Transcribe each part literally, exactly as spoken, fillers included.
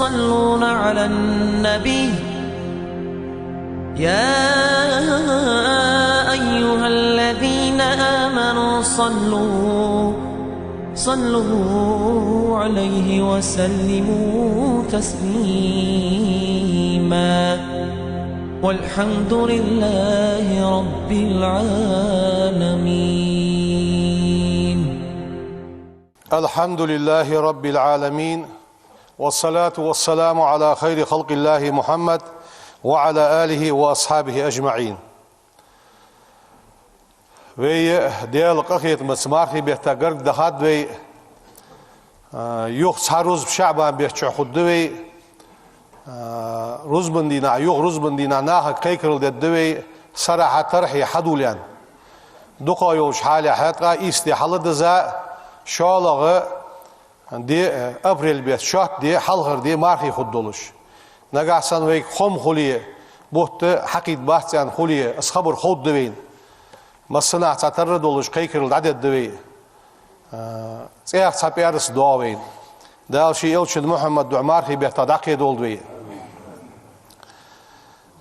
يصلون على النبي، يا أيها الذين آمنوا صلوا، صلوا عليه وسلموا تسليما. والحمد لله رب العالمين. الحمد لله رب العالمين، والصلاة والسلام على خير خلق الله محمد وعلى آله وأصحابه أجمعين. Вай Даьла къахетамца мархий бетта гарга дахад вай, а, юха цхьа рузба ШаӀбан бетта чу хургда вай, а, рузбан дийнахьа, юха рузбан дийнахьа нахага кхайкарал дергда вай, сарахьа, тархье хьадувла аьнна. Дукха йолча хьале хьатӀа ийс ди хьалдиза, шоллагӀа ди, э, апрель бетта шоатта ди, хьалхара ди мархий хургдолаш. Нагахьа санна вайга хоам хуле, бутт хьакхийттабац аьнна хуле, из хабар ховргда вайна. Массанахьа цхьатарра долаш кхайкарал дӀадергда вай. Э, цӀаьхха цхьа пӀаьраска доагӀа вайна. Дала ший элчан Мухьаммада духьа мархий бетта дӀакхедолда вай.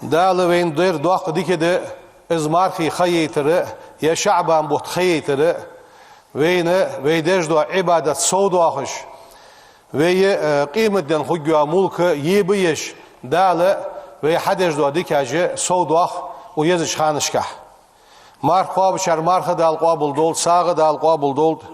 Дала вайна дер доккха дика да, из мархий ха яйтар, е ШаӀбан бутт ха яйтар, вайна вай деш дола Ӏибадат совдоахаш, вай, э, къематдийнахьа хургйола мулк ебаеш, Дала вай хьадеш дола дикаш совдоах укх езача ханашкахь. Марха кхоабачар марха Дала къоабалдолда, сагӀа Дала къоабалдолда.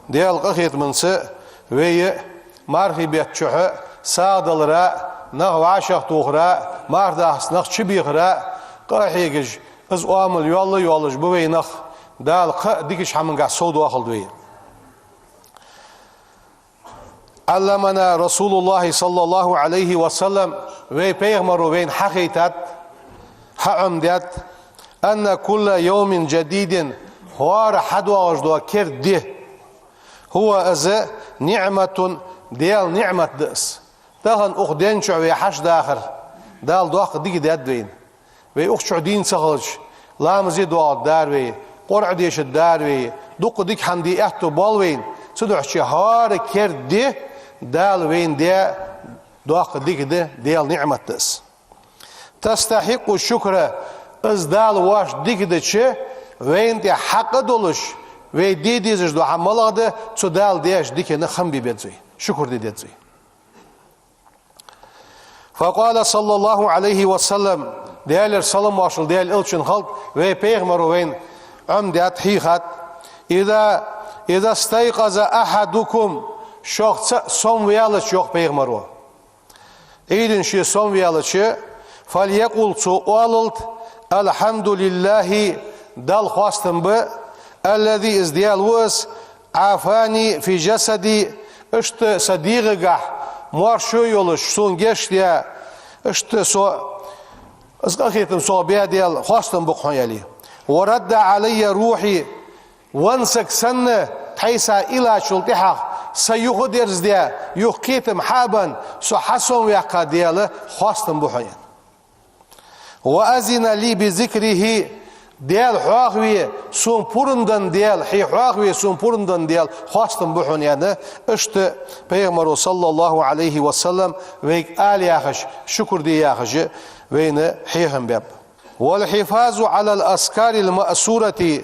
Даьла къахетамца вай мархий бетта чухь сагӀа далара, нах вӀашагӀтохара, марха дахача нах чубехара къахьегаш, из оамал йоалла йоаллаш ба вай нах. Дала кхы а дикача хӀамангахь совдоахалда вай. علمنا رسول الله صلى الله عليه وسلم, вай пайхамаро вайна хьахайтад, хьаӀомадаьд, أن كل يوم جديد, хӀара хьадоагӀаш дола керда ди, هو, из, نعمة, Даьла ниӀмат да из. Тахан укх ден чу вай хьадахар Дала доккха дика даьд вайна. Вай укх чу дийна ца хилча, ламазе доагӀаргдар вай, Къуръан дешаргдар вай, дукха дика хӀама де аьттув боал вайна. Цудухьа хӀара керда ди Дала вайна даь доккха дика да, Даьла ниӀмат да из. تستحق الشكر, из Дала воашта дика дича, вайна тӀа хьакъ долаш, вай де дезаш дола хӀама малагӀа да, цу Дала даьча дикана хам бе беза вай, шукур де деза вай. فقال صلى الله عليه وسلم, Даьлера салам-моаршал Даьла элчанна хилда, вай пайхамаро вайна Ӏомадаьд, хьийхад: إذا، إذا استيقظ أحدكم, шух цаӀ сомаваьлча, йоах пайхамаро, Ӏуйранна ше сомаваьлча, فليقل, цо оалалда: الحمد لله, Далла хоастам ба, الذي, из Даьла ва из, عافاني في جسدي, иштта са дегӀагахь моаршо йолаш сона гешт даь, иштта со, из къахетам сох баь Даьла, хоастам ба-кх хьона, аьле. ورد علي روحي, венна саг санна тхьайса иллачул тӀехьагӀа са юха дерзадаь, юха кхетам хьа а баь, со хьасомаваьккха Даьла, хоастам ба хьона, аьнна. وأذن لي بذكره, Даьла хьоахаве сона пурам денна Даьла, хье хьоахаве сона пурам денна Даьла, хоастам ба хьона, аьнна, иштта пайхамаро, صلى الله عليه وسلم, вайга ала яхаш, шукур де яхаш, вайна хьехам баьб. والحفاظ على الأذكار المأثورة,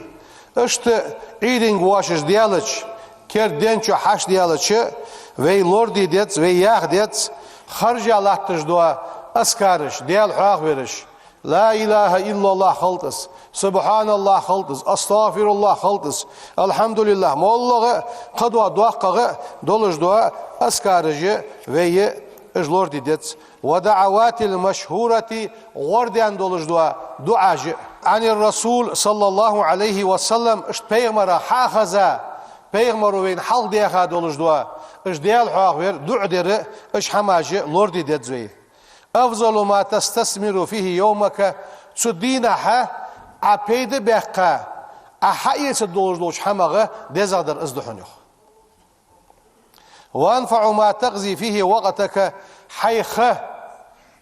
иштта Ӏуйранга вошаш даьлча, керда ден чу хьашт даьлча, вай лораде деза, вай яха деза харжа латташ дола азкараш, Даьла хьоахавераш. لا إله إلا الله хилда из, سبحان الله хилда из, أستغفر الله хилда из, الحمد لله, моллагӀа а, кхыдола доккхагӀа а долаш дола азкараш, вай уж лораде деза. والدعوات المشهورة, гӀарадаьнна долаш дола дуӀаш. عن الرسول صلى الله عليه وسلم, иштта пайхамарах хьахеза, пайхамаро вайна хьалхадаьха долаш дола, уж Даьла хьоахавар, дуӀа дар, уж хӀамаш лораде деза вай. أفضل ما تستثمر فيه يومك, цу дийнахьа Ӏа пайда баьккха, Ӏа хьаэца долаш долча хӀамах дезагӀдар из да хьона, йоах. وأنفع ما تقضي فيه وقتك, хьай ха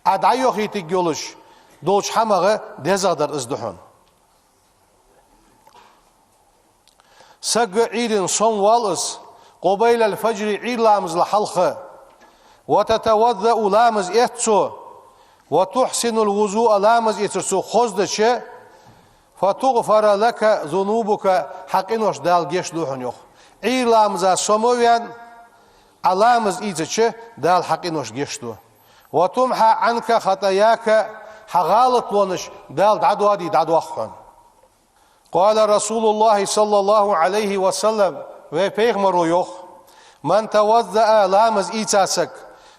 Ӏа дӀайохийтаргйолаш долча хӀамах дезагӀдар из да хьона. Саг Ӏуйранна сомавоал из, قبيل الفجر, Ӏуйра ламазал хьалха, وتتوضأ ламаз эц цо, وتحسن الوضوء ламаз эцар цо хоза дича, فتغفر لك ذنوبك хьа къинош Дала гешт ду хьона, йоах. Ӏуйра ламаза сома ваьнна, Ӏа ламаз ийцача, Дала хьа къинош гешт ду. وتمحى عنك خطاياك хьа гӀалатлонаш Дала дӀадоадий, дӀадоах хьона. قال رسول الله صلى الله عليه وسلم вай пайхамаро йоах: من توضأ ламаз ийца саг,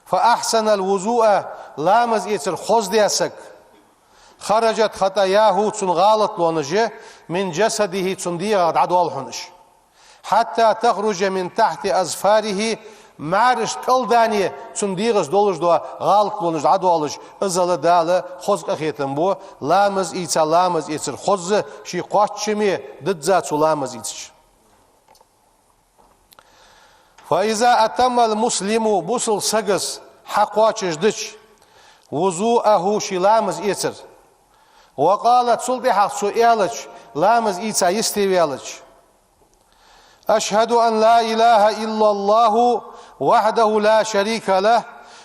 فأحسن الوضوء ламаз эцар хоза даь саг, خرجت خطاياه цун гӀалатлонаш من جسده цун дегӀах дӀадоал хьона уж. حتى تخرج من تحت أظفاره маьрашта кӀалдане цун дегӀаца долаш дола гӀалатлонаш дӀадоалаш, иззал Дала хоза къахетам бу, ламаз ийца, ламаз эцар хоза, ший кхоачаме дизза цо ламаз ийцача. فإذا أتم المسلم бусалба саго хьакхоачашдича, وضوءه ший ламаз эцар, وقال цул тӀехьагӀа цо аьлча, ламаз ийца йисте ваьлча: أشهد أن لا إله إلا الله وحده لا شريك له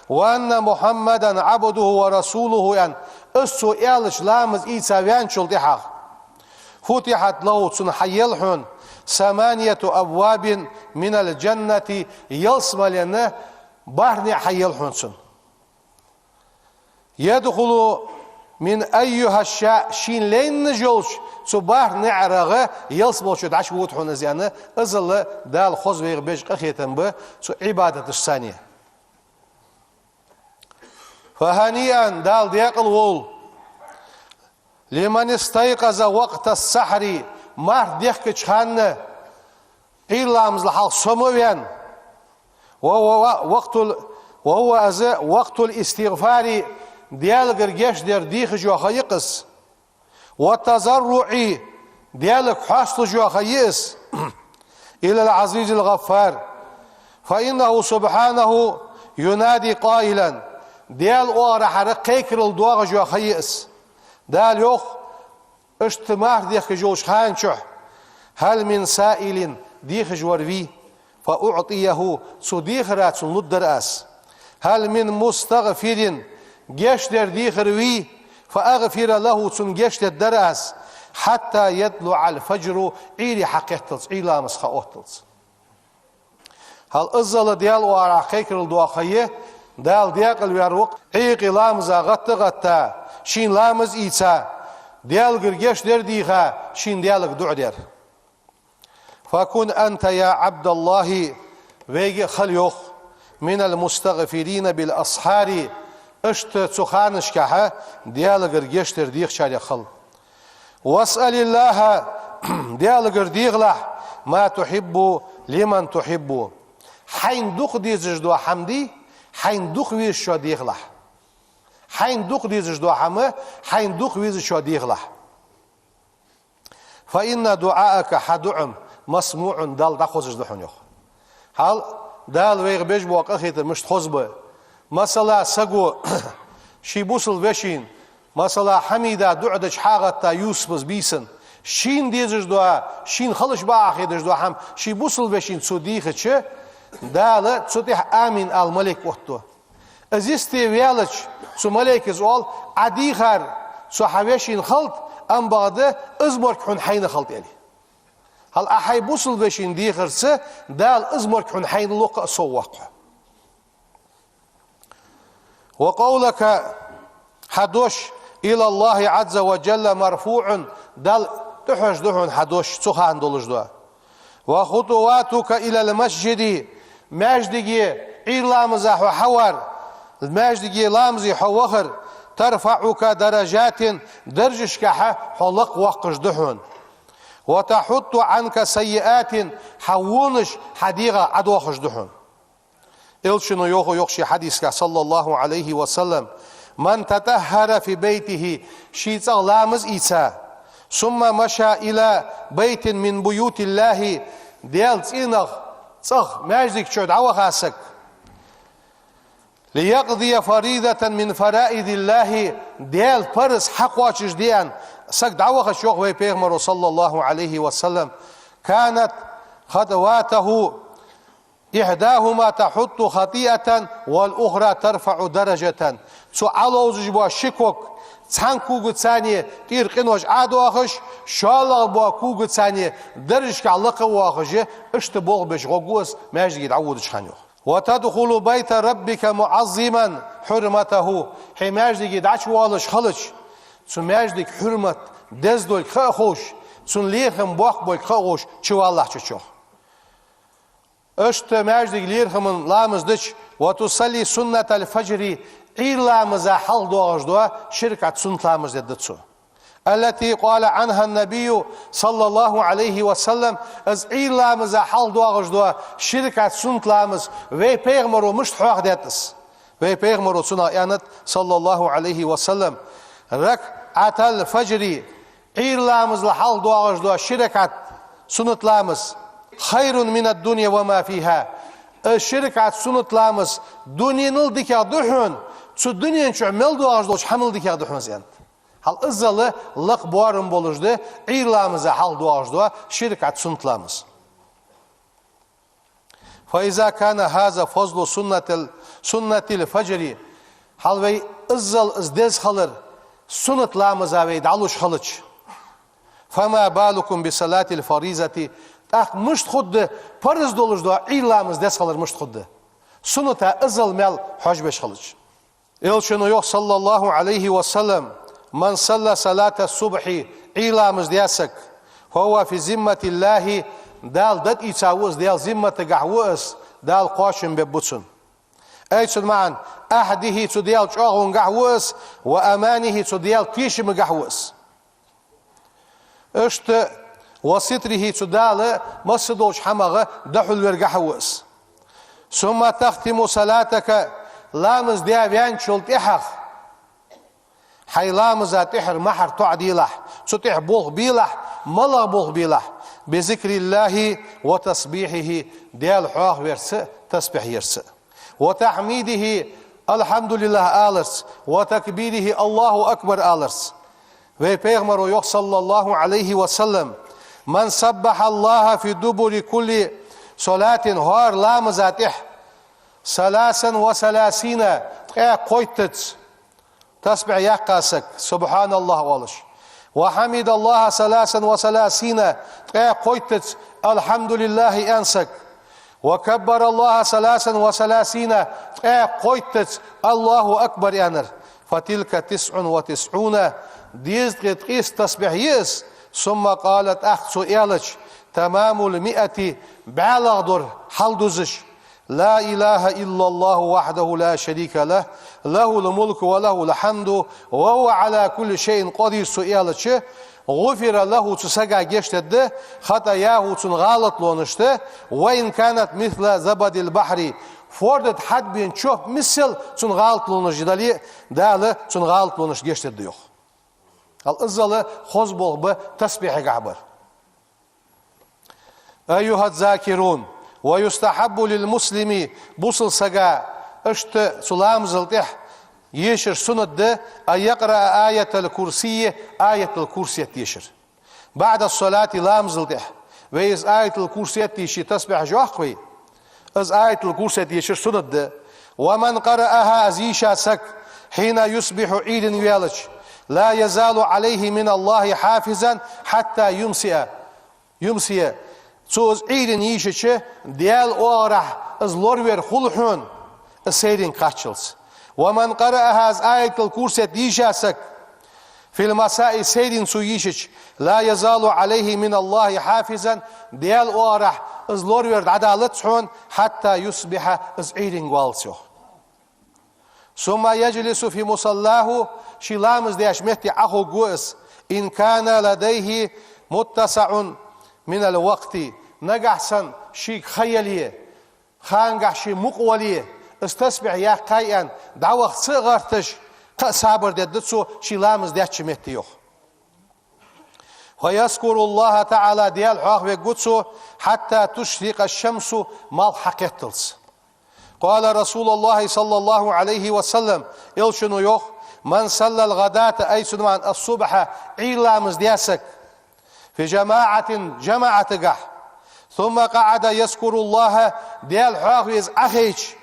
وأن محمدا عبده ورسوله аьнна, из цо аьлча ламаз ийца ваьнначул тӀехьагӀа, فتحت له цунна хьаелл хьона ثمانية أبواب من الجنة ялсмален бархӀ наӀар хьаелл хьона цунна. يدخل من أيها شاء шийна лайна йолча цу бархӀ наӀарах ялсмала чу дӀачувода хьона из аьнна, иззал Дала хоза вайх беш къахетам ба цу Ӏибадаташца. فهنيئا Дала декъала волва لمن استيقظ وقت السحر марха дехкача хана Ӏуйра ламазал хьалха сома ваьнна, وهو وقت ال- وهو из وقت الاستغفار Даьлагара гешт дар дийхача ха я-кх из, والتضرع Даьлага хьоасталуш ха я из, إلى العزيز الغفار فإنه سبحانه ينادي قائلا Даьла оагӀорахьара кхайкарал доагӀаш ха я из. Дала йоах, иштта марха дехкаш йолча хана чухь: هل من سائل дийхаш вар вий, فأعطيه цо дийхар цунна лургдар аз. هل من مستغفر гешт дар дийхар вий, فأغفر له цунна гешт дергдар аз. حتى يطلع الفجر Ӏуйре хьакхетталца, Ӏуйра ламаз ха отталца. Хьал иззал Даьла оагӀорахьа кхайкарал доагӀа ха я, Дала декъала ваьр ва-кх, Ӏуйкъе ламаза гӀатта-гӀатта, шийна ламаз ийца, Даьлагара гешт дар дийха, шийна Даьлага дуӀа дар. فكن أنت يا عبد الله вайга а хила, йоах, من المستغفرين بالأسحار иштта цу ханашкахьа Даьлагара гешт дар дийхачарех хила. واسأل الله Даьлагара дийхалахь, ما تحب لمن تحب хьайна дукха дезаш дола хӀама дий, хьайна дукха везачоа дийхалахь. Хьайна дукха дезаш дола хӀама, хьайна дукха везачоа дийхалахь. فإن دعاءك хьа дуӀа مسموع Далла дӀахозаш да хьона, йоах. Хьал Дала вайх беш бола къахетам мишта хоза ба. Масала, саго ший бусалба вешийна, масала, Хьамида дуӀа дича хьагӀатта Юсупас бийсан, шийна дезаш дола, шийна хилча бакъахьа хеташ дола хӀама ший бусалба вешийна цо дийхача, Дала цу тӀехьа амин ала малейк оттаду. Из йисте ваьлча, цу малейкас оал: Ӏа дийхар цу хьа вешийна хилда, амма бакъда из морг хьона хьайна хилда, аьле. Хьал Ӏа хьай бусалба вешийна дийхарца Дала из морг хьона хьайна локха а совваккха. وقولك хьа дош إلى الله عز وجل مرفوع Далла тӀахьожаш да хьона хьа дош цу хана долаш дола. وخطواتك إلى المسجد маьждиге Ӏуйра ламаза хьо хьавар, маьждиге ламазе хьо вахар, ترفعك درجات даржашкахьа хьо лакхвоаккхаш да хьона. وتحط عنك سيئات хьа вонаш хьа дегӀах Ӏодоахаш да хьона. Элчано йоах, йоах ший хьадисгахь, صلى الله عليه وسلم: من تطهر في بيته ший цӀагӀа ламаз ийца, ثم مشى إلى بيت من بيوت الله Даьла цӀенах цӀагӀа маьждига чу дӀаваха саг, ليقضي فريضة من فرائض الله Даьла параз хьакхоачашде аьнна саг дӀавахача, йоах вай пайхамаро, صلى الله عليه وسلم, كانت خطواته إحداهما تحط خطيئة والأخرى ترفع درجة. Цу Ӏаловзаш бола ши ког цхьан когаца тӀера къинош Ӏодоахаш, шоллагӀа бола когаца даржашка лакха воахаш, иштта болх беш гӀоргва из маьждиге дӀаводача хана, йоах. وتدخل بيت ربك معظما حرمته. Хье маьждиге дӀачувоалаш хилча, цу маьждига хьурмат деза долга ха а ховш, цун лерхӀам боккха болга ха а ховш, чувалалахь цу чу. Иштта маьждига лерхӀама ламаз дича, وتصلي سنة الفجر, Ӏуйра ламаза хьалха доагӀаш дола ши ракаӀат суннат ламаз дергда цо. التي قال عنها النبي صلى الله عليه وسلم, из Ӏуйра ламаза хьалха доагӀаш дола ши ракаӀат суннат ламаз вай пайхамаро мишта хьоахадаьд из? Вай пайхамаро цунах аьннад, صلى الله عليه وسلم: ركعتا الفجر, Ӏуйра ламазал хьалха доагӀаш дола ши ракаӀат суннат ламаз, خير من الدنيا وما فيها. Из ши ракаӀат суннат ламаз дуненал дикагӀа да хьона, цу дунен чу мел доагӀаш долча хӀамал дикагӀа да хьона из, аьннад. Хьал иззал лакха боарам болаш да Ӏуйра ламаза хьалха доагӀаш дола ши ракаӀат суннат ламаз. فإذا كان هذا فضل سنة ال-، سنة الفجر, хьал вай иззал из деза хилар суннат ламаза вай дӀалуш хилча, فما بالكم بصلاة الفريضة, тӀаккха мишта хургда парз долаш дола Ӏуйра ламаз деза хилар мишта хургда? Сунната иззал маьл хьожабеш хилча. Элчано йоах, صلى الله عليه وسلم: من صلى صلاة الصبح, Ӏуйра ламаз даь саг, فهو في ذمة الله, Дала дӀатӀаийца ва из, Даьла зимматагахь ва из, Дала кхоачам бергба цунна. أي, цун маӀан, عهده, цу Даьла чӀоагӀонгахь ва из, وأمانه, цу Даьла тешамагахь ва из. Иштта وستره, цу Дала массадолча хӀамах дӀахьулвергахь ва из. ثم تختم صلاتك, ламаз даь ваьнначул тӀехьагӀа, хьай ламаза тӀехьара мухӀар тоӀаделахь, цу тӀехьа болх белахь, малагӀа болх белахь, بذكر الله وتسبيحه, Даьла хьоахаверца, тасбихь ерца. وتحميده, الحمد لله аларца, وتكبيره, الله أكبر аларца. Вай пайхамаро йоах, صلى الله عليه وسلم: من سبح الله في دبر كل صلاة, хӀара ламаза тӀехьа, ثلاثا وثلاثين, ткъаь кхойттаца, тасбихь яьккха саг, سبحان الله оалаш. وحمد الله ثلاثا وثلاثين, ткъаь кхойттаца, الحمد لله аьнна саг. وكبر الله ثلاثا وثلاثين, ткъаь кхойттаца, الله أكبر аьннар. فتلك تسع وتسعون, дезткъеи ткъеста тасбихь я из. ثم قال, тӀаккха цо аьлча, تمام المائة, бӀаьлагӀдор хьалдузаш, لا إله إلا الله وحده لا شريك له، له الملك وله الحمد وهو على كل شيء قدير, цо аьлча, غفر له, цу сага гешт дергда, خطاياه, цун гӀалатлонаш да, وإن كانت مثل زبد البحر, форда тӀа хьадбена чоп миссел цун гӀалатлонаш дале, Дала цун гӀалатлонаш гешт дергда, йоах. Хьал иззал хоза болх ба тасбихьагахь бар. أيها الذاكرون، ويستحب للمسلم, бусалба сага иштта цу ламазал тӀехьа ешар суннат да, أن يقرأ آية الكرسي, Аятал Курсет ешар. بعد الصلاة, ламазал тӀехьа. Вай из Аятал Курсет ешача тасбихь йоах вай. Из Аятал Курсет ешар суннат да. ومن قرأها, из йийша саг, حين يصبح, Ӏуйранна ваьлча, لا يزال عليه من الله حافظا حتى يمسي, يمسي. Цо из Ӏуйранна йийшача, Даьла оагӀорахьа из лоравер хул хьона, из сайренга кхаччалца. ومن قرأها, из Аятал Курсет йийша саг, في المساء, сайренга цо йийшача, لا يزال عليه من الله حافظا, Даьла оагӀорахьа из лоравер дӀадалац хьона, حتى يصبح, из Ӏуйранга валлалца, йоах. ثم يجلس في مصلاه, ший ламаз деш метте Ӏоховргва из, إن كان لديه متسع من الوقت, нагахь санна шийга ха яле, хангахь ше мукъа вале, из тасбихь яьккхай аьнна, дӀаваха ца а гӀерташ, кхы а сабар дергда цо ший ламаз дечча метте, йоах. ويذكر الله تعالى, Даьла хьоахавергва цо, حتى تشرق الشمس, малх хьакхетталца. قال رسول الله صلى الله عليه وسلم, Элчано йоах: من صلى الغداة, أي, цун маӀан الصبح, Ӏуйра ламаз даь саг, في جماعة, жамаӀатагахь, ثم قعد يذكر الله, Даьла хьоахаве из Ӏохайча,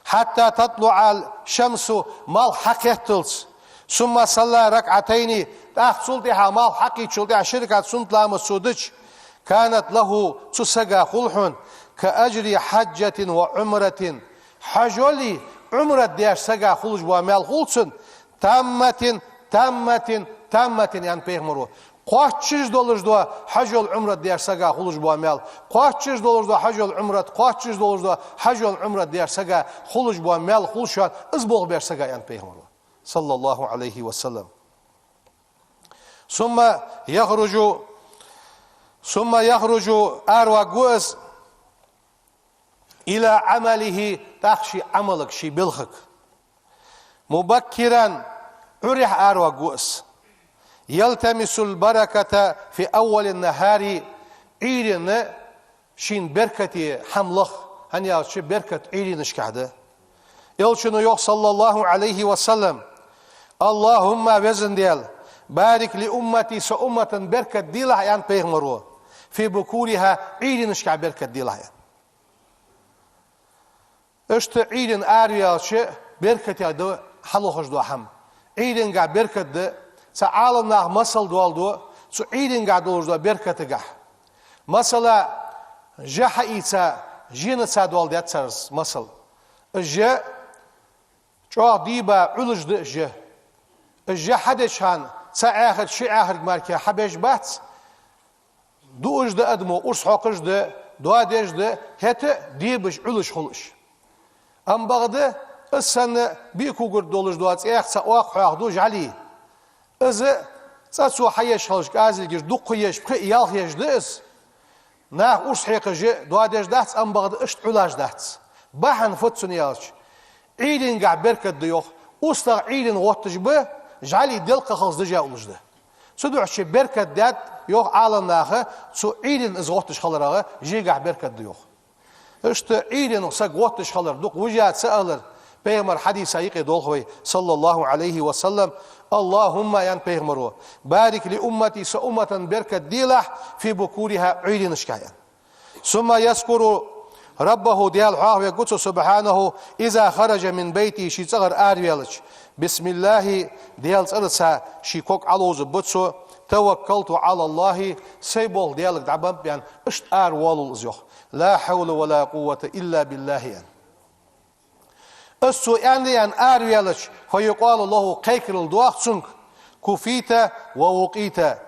حتى تطلع الشمس, малх хьакхетталца. ثم صلى ركعتين, тӀаккха цул тӀехьагӀа, малх хьакхийчул тӀехьагӀа ши ракаӀат суннат ламаз цо дича, كانت له, цу сага хул хьона, كأجر حجة وعمرة, хьажоли Ӏумрат деш сага хулаш бола маьл хул цунна, تامة, تامة, تامة, аьннад пайхамаро. Кхоачаш долаш дола хьажол Ӏумрат деш сага хулаш бола маьл, кхоачаш долаш дола хьажол Ӏумрат, кхоачаш долаш дола хьажол Ӏумрат деш сага хулаш бола маьл хул шоана из болх беш сага, аьннад пайхамаро, صلى الله عليه وسلم. ثم يخرج, ثم يخرج, араваргва из, إلى عمله, тӀаккха ший Ӏамалга, ший балхага. مبكرا, Ӏурехьа араваргва из. يلتمس البركة في أول النهار, Ӏуйранна шийна беркате хӀама лаха, хӀана аьлча беркат Ӏуйранашкахь да. Элчано йоах, صلى الله عليه وسلم: اللهم, Веза Даьла, بارك لأمتي, са уммата беркат делахь, аьннад пайхамаро, في بكورها, Ӏуйранашкахь беркат делахь, аьнна. Иштта Ӏуйранна араваьлча беркате да хьалохаш дола хӀама. Ӏуйрангахь беркат да, цхьа Ӏаламнаха масал доаладу цу Ӏуйрангахь долаш долча беркатагахь. Масала, жа хьаийца, женаца доаладаьд цар масал. Жа чӀоагӀа дийба, Ӏулаш да жа. Жа хьадеча хана цхьа Ӏаьхарг ши Ӏаьхарга мара хьабеш бац, дуаш да адамо, урс хьокхаш да, доадеш да, хӀаьта а дебаш, Ӏулаш хул уж. Амма бакъда, из санна биъ кугарт долаш дола цӀех цхьа окх хьоахаду жӀали. Из цӀа цо хьаеш хилча, кӀазилгаш дукха еш, пхиъ, ялх еш да из. Наха урс хьекхаш а доадеш дац, амма бакъда иштта Ӏулаш дац. Бахьан фуд цун аьлча, Ӏуйрангахь беркат да йоах, устагӀа Ӏуйранна гӀотташ ба, жӀали делкъа хилац дажа уллаш да. Цудухьа беркат даьд йоах Ӏаламнаха, цу Ӏуйранна из гӀотташ хиларах, жегахь беркат да йоах. Иштта Ӏуйранна саг гӀотташ хилар, дукха вижа ца алар, пайхамара хьадиса юкъе долх вай, صلى الله عليه وسلم: اللهم, аьннад пайхамаро, بارك لأمتي, са уммата беркат делахь, في بكورها, Ӏуйранашкахь, аьнна. ثم يذكر ربه, Даьла хьоахавергва цо, سبحانه, إذا خرج من بيته, ший цӀагӀара араваьлча, بسم الله, Даьла цӀерца ший ког Ӏоловзаргба цо, توكلت على الله, сай болх Даьлага дӀабеннаб, аьнна, иштта аравоалаву из йоах. لا حول ولا قوة إلا بالله, аьнна. Из цо аьнна, аьнна араваьлча, فيقال له, кхайкарал доагӀа цунга: كفيت ووقيت.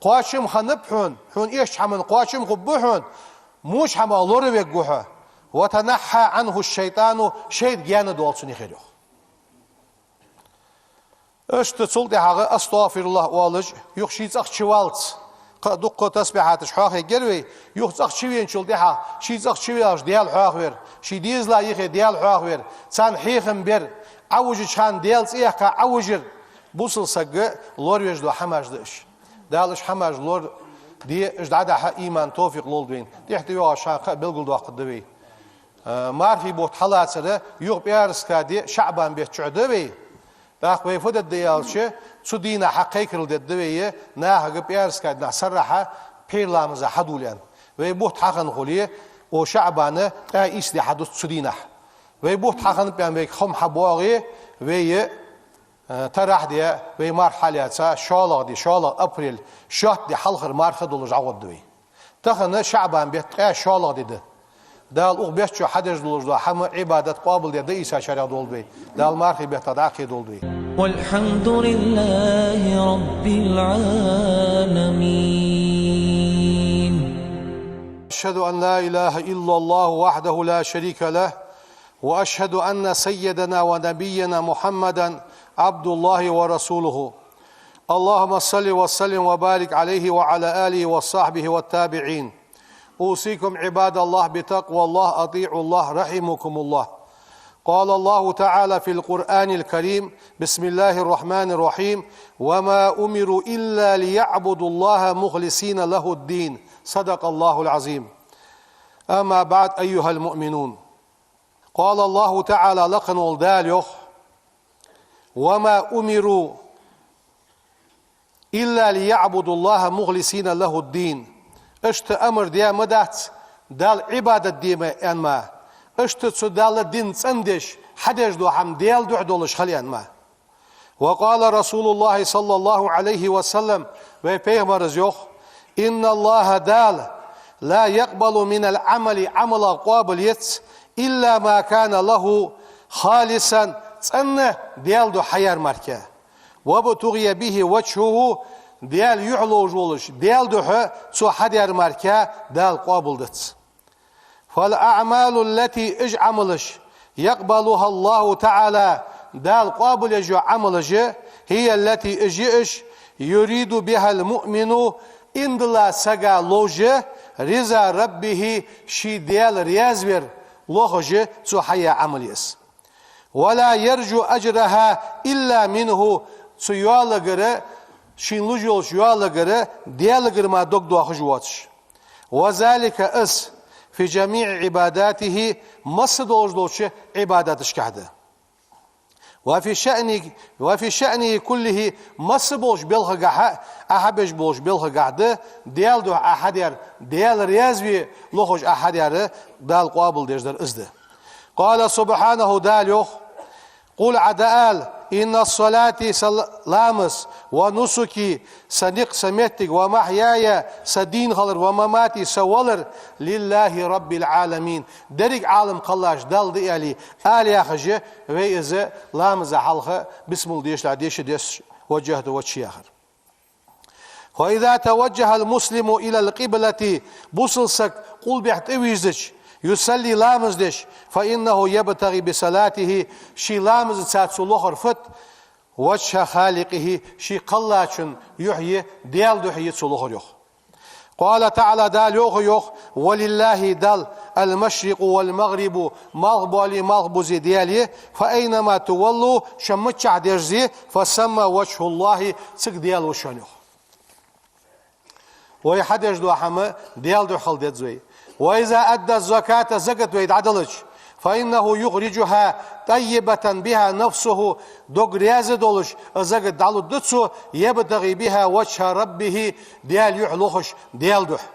Кхоачам хиннаб хьона, хьона эшача хӀаман кхоачам хургба хьона, воча хӀамах лоравергва хьо. وتنحى عنه الشيطان, шайтӀа гаьна доал цунна, яхар йоах. Иштта цул тӀехьагӀа أستغفر الله оалаш, юха ший цӀагӀа чуваллалца, кхы а дуккха тасбихьаташ хьоахаергьяр вай, юха цӀагӀа чувеначул тӀехьагӀа, ший цӀагӀа чуваьлча Даьла хьоахавар, ший дезала юхе Даьла хьоахавар, царна хьехам бар, Ӏовижача хана Даьла цӀи яьккха Ӏовижар, бусалба сага лоравеш дола хӀамаш да уж. Дала уж хӀамаш лораде, уж дӀадахьа иман, товфикъ лолда вайна. ТӀехьа тӀайоагӀача хана кхы а белгалдоаккхаргда вай. Э, мархий бутт хьалацар юха пӀаьраска ди ШаӀбан бетта чу да вай. ТӀаккха вай фу дергда аьлча, цу дийнахьа кхайкарал дергда вай, нахага пӀаьраска дийнахьа саррахьа пхьера ламаза хьадувла, аьнна. Вай бутт хьахинна хуле, укх ШаӀбана ткъаь ийс ди хьадувц цу дийнахьа. Вай бутт хьахиннаб аьнна вайга хоам хьабоагӀе, вай, э, тарахь ди, вай марха хьалаьца, шоллагӀа ди, шоллагӀа апрель, шоатта ди хьалхара марха долаш дӀагӀоргда вай. Тахан ШаӀбан бетта ткъаь шоллагӀа ди да. Дала укх бетта чу хьадеш долаш дола хӀама, Ӏибадат къоабалде дӀаийца шаьргӀа долда вай. Дала мархий бетта дӀакхе долда вай. والحمد لله رب العالمين. أشهد أن لا إله إلا الله وحده لا شريك له، وأشهد أن سيدنا ونبينا محمدا عبد الله ورسوله. اللهم صل وسلم وبارك عليه وعلى آله وصحبه والتابعين. أوصيكم عباد الله بتقوى الله، أطيعوا الله، رحمكم الله. قال الله تعالى في القرآن الكريم: بسم الله الرحمن الرحيم: وما أمروا إلا ليعبدوا الله مخلصين له الدين. صدق الله العظيم. أما بعد، أيها المؤمنون. قال الله تعالى, лакха вола Дала йоах: وما أمروا إلا ليعبدوا الله مخلصين له الدين. Иштта амар де ма дац, Далла Ӏибадат де ма аьнна ма. Иштта цу Далла дин цӀендеш, хьадеш дола хӀама Даьла духьа долаш хила аьнна ма. وقال رسول الله صلى الله عليه وسلم, вай Пайхамара йоах: إن الله, Дала, لا يقبل من العمل, Ӏамалах къоабал ец, إلا ما كان له خالصا, цӀена Даьла духьа хьаяьр мара. وابتغي به وجهه, Даьла юхь ловш волаш, Даьла духьа цо хьадаьр мара Дала къоабал дац. فالأعمال التي, уж Ӏамалаш, يقبلها الله تعالى, Дала къоабал еш йола Ӏамалаш, هي التي, уж я уж, يريد بها المؤمن, иман дола саг ловш, رضا ربه, ший Даьла раьза вар лохаш цо хьаяь Ӏамал я из. ولا يرجو أجرها إلا منه, цу йоаллагара, шийна луш йолча йоаллагара, Даьлагара мара дог доахаш воацаш. وذلك, из, في جميع عباداته, масса долаш долча Ӏибадаташка да. وفي شأن، وفي شأنه كله, масса болча балхагахьа, Ӏа хьабеш болча балхагахьа да, Даьла духьа Ӏа хьадаьр, Даьла раьза ве лохаш Ӏа хьадаьр, Дала къоабал деш дар из да. قال سبحانه, Дала йоах: قل, Ӏа дӀаала: إن صلاتي, са ламаз, ونسكي, са никъ, са моттиг, ومحياي, са дийна хилар, ومماتي, са валар, لله رب العالمين, деррига Ӏалам кхеллача Далла да аьле, ала яхаш, вай из ламаза хьалха бисмилла дешаш, дешаш деш, وجهت وجهي яхар. فإذا توجه المسلم إلى القبلة, бусалба саг къулбехьа тӀавийрзача, يصلي, ламаз деш, فإنه يبتغي بصلاته, ший ламазаца цо лохар фуд, وجه خالقه, ший кхеллачун юхь я, Даьла духьа я цо лохар, йоах. قال تعالى, Дала йоах, йоах: ولله, Далла, المشرق والمغرب, малхбоалеи малхбузеи Даьла я, فأينما تولوا, шо миччахьа дерзе, فثم وجه الله, цига Даьла ва шоана, йоах. Вай хьадеш дола хӀама Даьла духьа хила деза вай. وإذا أدى الزكاة, закат вай дӀадалача, فإنه يخرجها طيبة بها نفسه, дог раьза долаш, из закат дӀалургда цо, يبتغي بها وجه ربه, Даьла юхь лохаш, Даьла духьа.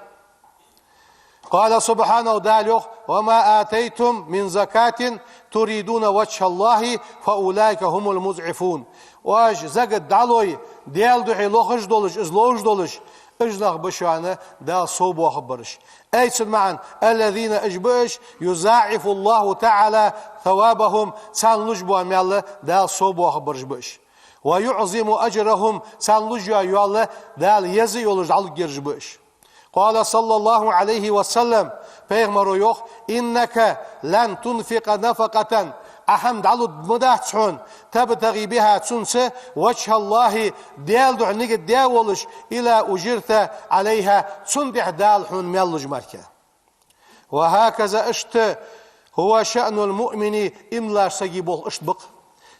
قال سبحانه, Дала йоах: وما آتيتم من زكاة تريدون وجه الله فأولئك هم المضعفون. Оаш закат дӀалой, Даьла духьа лохаш долаш, из ловш долаш, уж нах ба шоана Дала совбоахаргбараш. Ай, цун маӀан: الذين, уж ба уж, يضاعف الله تعالى ثوابهم, царна луш бола маьл Дала совбоахаргбараш ба уж. ويعظم أجرهم, царна луш йола йоал Дала еза йолаш дӀалургйолаш ба уж. قال صلى الله عليه وسلم, Пайхамара йоах: إنك لن تنفق نفقة, Ӏа хӀама дӀалургда ма дац хьона, تبتغي بها, цунца, وجه الله, Даьла духьа нигат даь волаш, إلا أجرت عليها, цунна тӀехьа Дала хьона маьл луш мара. وهكذا, иштта, هو شأن المؤمن, иман долча сага болх иштта ба-кх.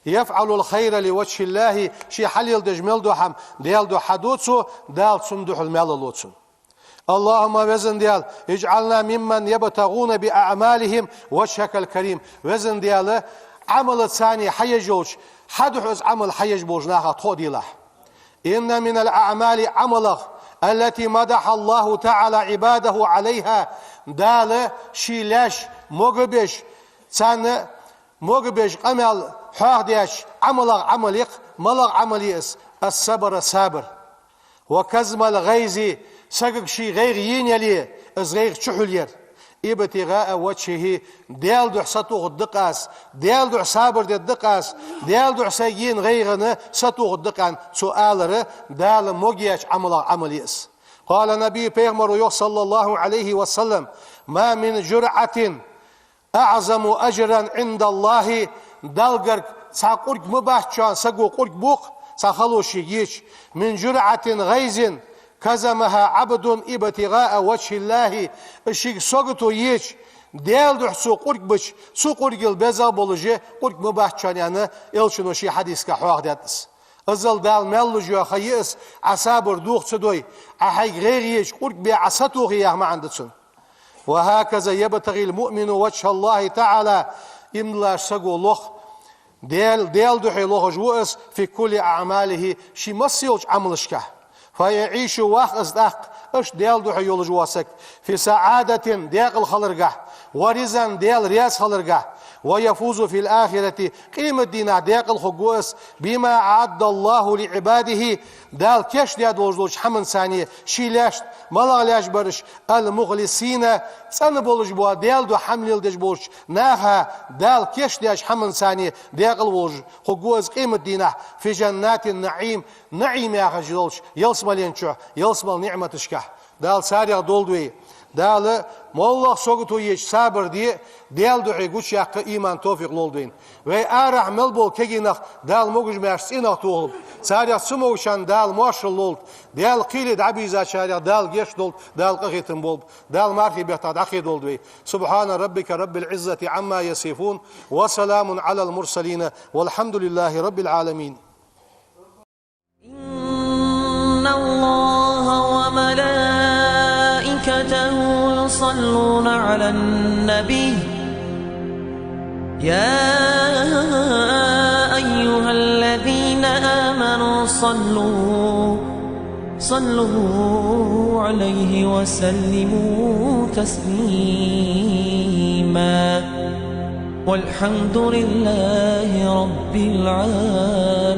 يفعل الخير لوجه الله, ше хьалеладеш мел дола хӀама Даьла духьа хьаду цо, Дала цунна духьал маьл лу цунна. اللهم, Веза Даьла, اجعلنا ممن يبتغون بأعمالهم وجهك الكريم. Веза Даьла, Ӏамалаца хьаеш йолча, хьа духьа из Ӏамал хьаеш болча нахах тхо а делахь. إن من الأعمال, Ӏамалех, التي مدح الله تعالى عباده عليها, Дала ший лаьш могабеш, царна могабеш къамаьл хьоахадеш, Ӏамалех Ӏамал я-кх, малагӀа Ӏамал я из? الصبر, сабар. وكظم الغيظ, сагага ший гӀайгӀа енна яле, из гӀайгӀа чухьулъяр. ابتغاء وجهه, Даьла духьа сатохаргда-кх аз, Даьла духьа сабар дергда-кх аз, Даьла духьа сайга ена гӀайгӀанна сатохаргда-кх аз, цо алар Дала могъеча Ӏамалех Ӏамал я из. قال النبي, Пайхамара йоах, صلى الله عليه وسلم: ما من جرعة أعظم أجرا عند الله, Далла гарга цхьа къург ма бац шоана, саго къург бу-кх, цхьа хало шийга еча, من جرعة غيظ كظمها عبد ابتغاء وجه الله, из шийга сагото еча, Даьла духьа цо къург бича, цу къургал безагӀа болаш къург ма бац шоана, аьнна, Элчано ший хьадисага хьоахадаьд из. Иззал Дала маьл луш йола ха я из, Ӏа сабар дохац ца дой, Ӏа хьайга гӀайгӀа еча къург бе Ӏа сатохе яха маӀан да цун. وهكذا يبتغي المؤمن وجه الله تعالى, иман долча саго лох, Даьла, Даьла духьа лохаш ва из, في كل أعماله, ший масса йолча Ӏамалашка. فيعيش, вах из тӀаккха, Иштта Даьла духьа йолаш вола саг, في سعادة, даькъала хиларгахь, ورضا, Даьла раьза хиларгахь, ويفوز في الآخرة, къематдийнахь даькъала хургва из, بما أعد الله لعباده, Дала кийчдаь долаш долча хӀаманца, ший лаьшта, малагӀа лаьш бар уж, المخلصين, цӀена болаш бола, Даьла духьа хӀама леладеш болча наха Дала кийчдаьча хӀаманца даькъала волаш хургва из къематдийнахь, في جنات النعيم, наӀим яхаш йолча ялсмален чу, ялсмален ниӀматашка. Дала царех долда вай. Дала моллагӀа сагото еча сабар де, Даьла духьа гучаяккха иман, товфикъ лолда вайна. Вай арахьа мел бола кагий нах Дала могаш-маьрша цӀенах тохалба. Царех ца могачарна Дала моаршал лолда. Даьла кхеле дӀабийзачарех Дала гешт долда, Дала къахетам болба. Дала мархий бетта дӀакхедолда вай. سبحان ربك رب العزة عما يصفون، وسلام على المرسلين، والحمد لله رب العالمين. إن الله وملائكته يصلون على النبي، يا أيها الذين آمنوا صلوا، صلوا عليه وسلموا تسليما. والحمد لله رب العالمين.